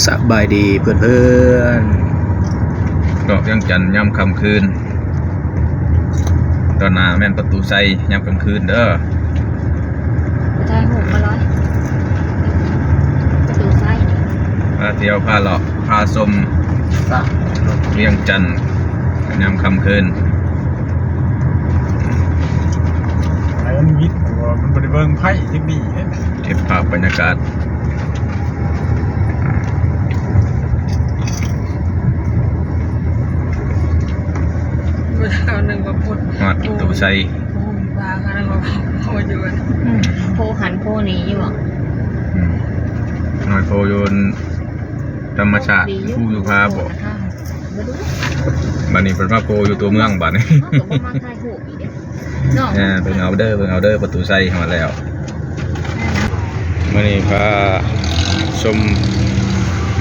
ສະບາຍດີເພື່ອນໆ ເລາະວຽງຈັນຍາມຄ່ຳຄືນ, ຕໍ່ໜ້າແມ່ນປະຕູໄຊຍາມກາງຄືນເດີ. ໄປຖ່າຍຮູບມາລອຍ ປະຕູໄຊ ພາທ່ຽວ ພາເລາະ ພາຊົມວຽງຈັນຍາມຄ່ຳຄືນ. ໄປມັນມິດ ມັນບໍ່ໄດ້ເບິ່ງໄພຈັກດີເດ້. ເກັບພາບບັນຍາກາດ ບໍ່ເທົ່າໜຶ່ງວ່າພຸດ ຮອດປະຕູໄຊ ໂອ້ຍ ວ່າກັນວ່າພຸດຢູ່ ອືມ ໂພຫັ້ນໂພນີ້ຢູ່ບໍ? ອືມ ນ້ອຍໂພຢູ່ທຳມະຊາດ ພູຢູ່ຜາບໍ? ບໍ່ຮູ້ ບັດນີ້ເພິ່ນມາໂພຢູ່ຕົວເມືອງບັດນີ້ ເຮົາກໍບໍ່ມັກຖ່າຍຮູບ ເນາະ ເອີ ເບິ່ງເອົາເດີ ເບິ່ງເອົາເດີ ປະຕູໄຊຮອດແລ້ວ. ມື້ນີ້ພາຊົມ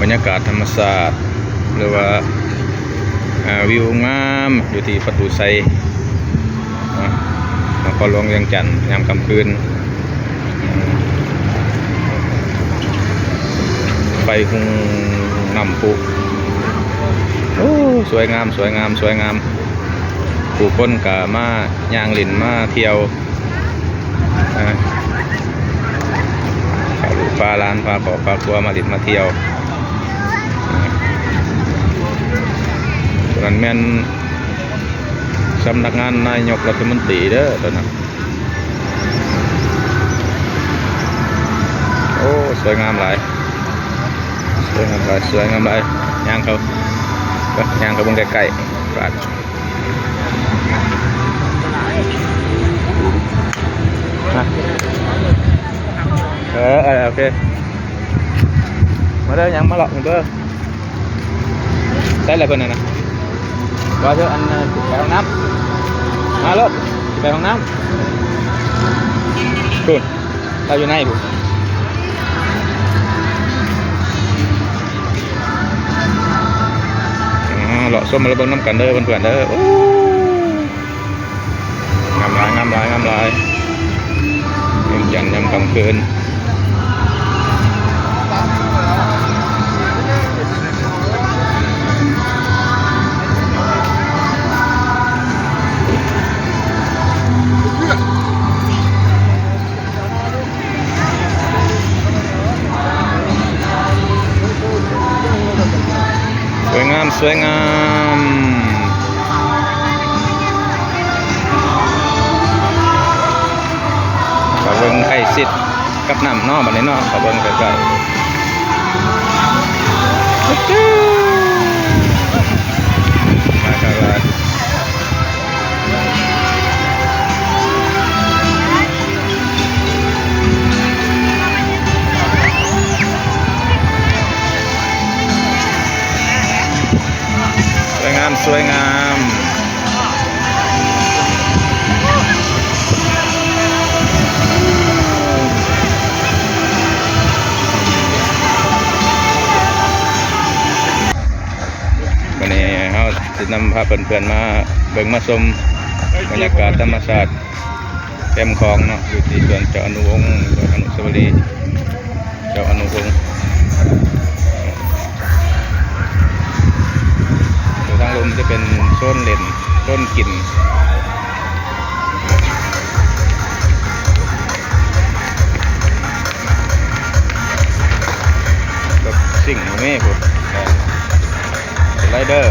ບັນຍາກາດທຳມະຊາດ ຫຼືວ່າ ອາ ວິວງາມຢູ່ທີ່ປະຕູໄຊ ນະ ນະຄອນຫຼວງວຽງຈັນຍາມຄ່ຳຄືນ. ໄຟຮຸ່ງນ້ຳພຸ ໂອ້ ສວຍງາມ ສວຍງາມ ສວຍງາມ. ຜູ້ຄົນກະມາຍ່າງຫຼິ້ນມາທ່ຽວ ອາ ພາລູກພາຫຼານ ພາຄອບພາຄົວມາຫຼິ້ນມາທ່ຽວ. ອາ ຕົວນັ້ນແມ່ນສຳນັກງານນາຍົກລັດຖະມົນຕີເດີ ຕົວນັ້ນ. ໂອ້ ສວຍງາມຫຼາຍ ສວຍງາມຫຼາຍ ສວຍງາມຫຼາຍ. ຍ່າງເຂົ້າ ຍ່າງເຂົ້າເບິ່ງໃກ້ໆ ບາດ ຮະ ເອີ ເອີ ໂອເຄ ມາເດີ ຍ່າງມາເລາະເບິ່ງເດີ. ໃສລະເພິ່ນນັ້ນນະ? ວ່າເທື່ອອັນ ໄປຫ້ອງນ້ຳ ມາໂລດ ໄປຫ້ອງນ້ຳ ພຸ້ນ ລາວຢູ່ໃນພຸ້ນ. ອາ ເລາະຊົມມາເບິ່ງນຳກັນເດີເພື່ອນໆເດີ. ໂອ້ ງາມຫຼາຍ ງາມຫຼາຍ ງາມຫຼາຍ ວຽງຈັນຍາມຄ່ຳຄືນ. ສວຍງາມ ສວຍງາມ. ເຂົ້າເບິ່ງໃກ້ຊິດກັບນ້ຳເນາະ ບັດນີ້ເນາະ ເຂົ້າເບິ່ງໃກ້ໆ ຫຼາຍຄັກຫຼາຍ. ສວຍງາມ ສວຍງາມ. ວັນນີ້ເຮົາ ຊິນຳພາເພື່ອນໆມາເບິ່ງມາຊົມບັນຍາກາດທຳມະຊາດແຄມຂອງເນາະ ຢູ່ທີ່ສວນເຈົ້າອະນຸວົງ ອະນຸສາວະລີເຈົ້າອະນຸວົງ. ຢູ່ທາງລຸ່ມຈະເປັນໂຊນຫຼິ້ນ ໂຊນກິນ ລົດຊິງມີພຸ້ນ ສະໄລເດີ.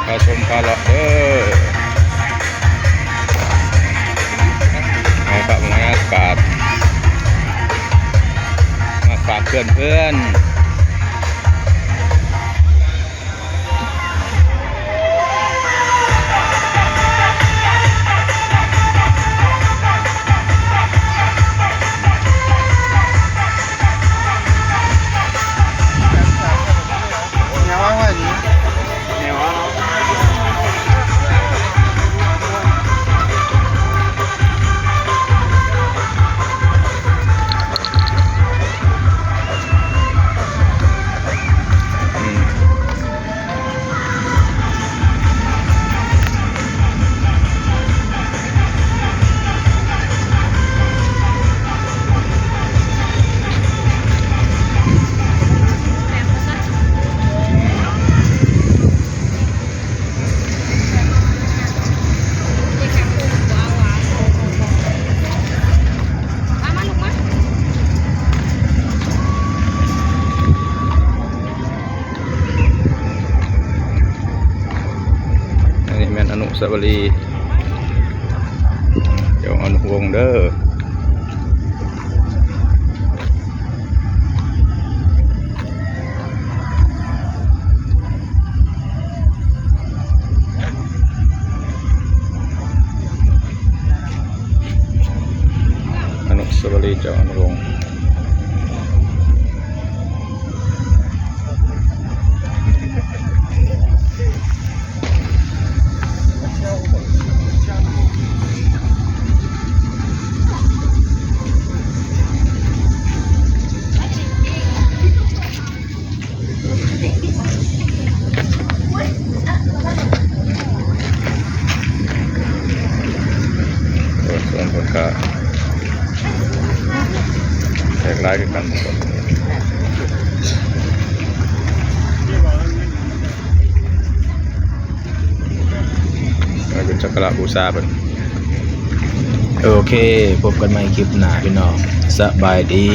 ພາຊົມພາເລາະເດີ ເອົາພາບບັນຍາກາດມາຝາກເພື່ອນໆ. ເ ສະຫວາລີ ເຈົ້າອະນຸວົງເດີ. ອະນຸສະຫວາລີເຈົ້າອະນຸວົງ. ໂອ້ ສ່ວນຄົນກະແຂກຫຼາຍຄືກັນ. ມາຂຶ້ນສັກກາລະບູຊາເພິ່ນ. ໂອເຄ ພົບກັນໃໝ່ຄລິບໜ້າພີ່ນ້ອງ ສະບາຍດີ.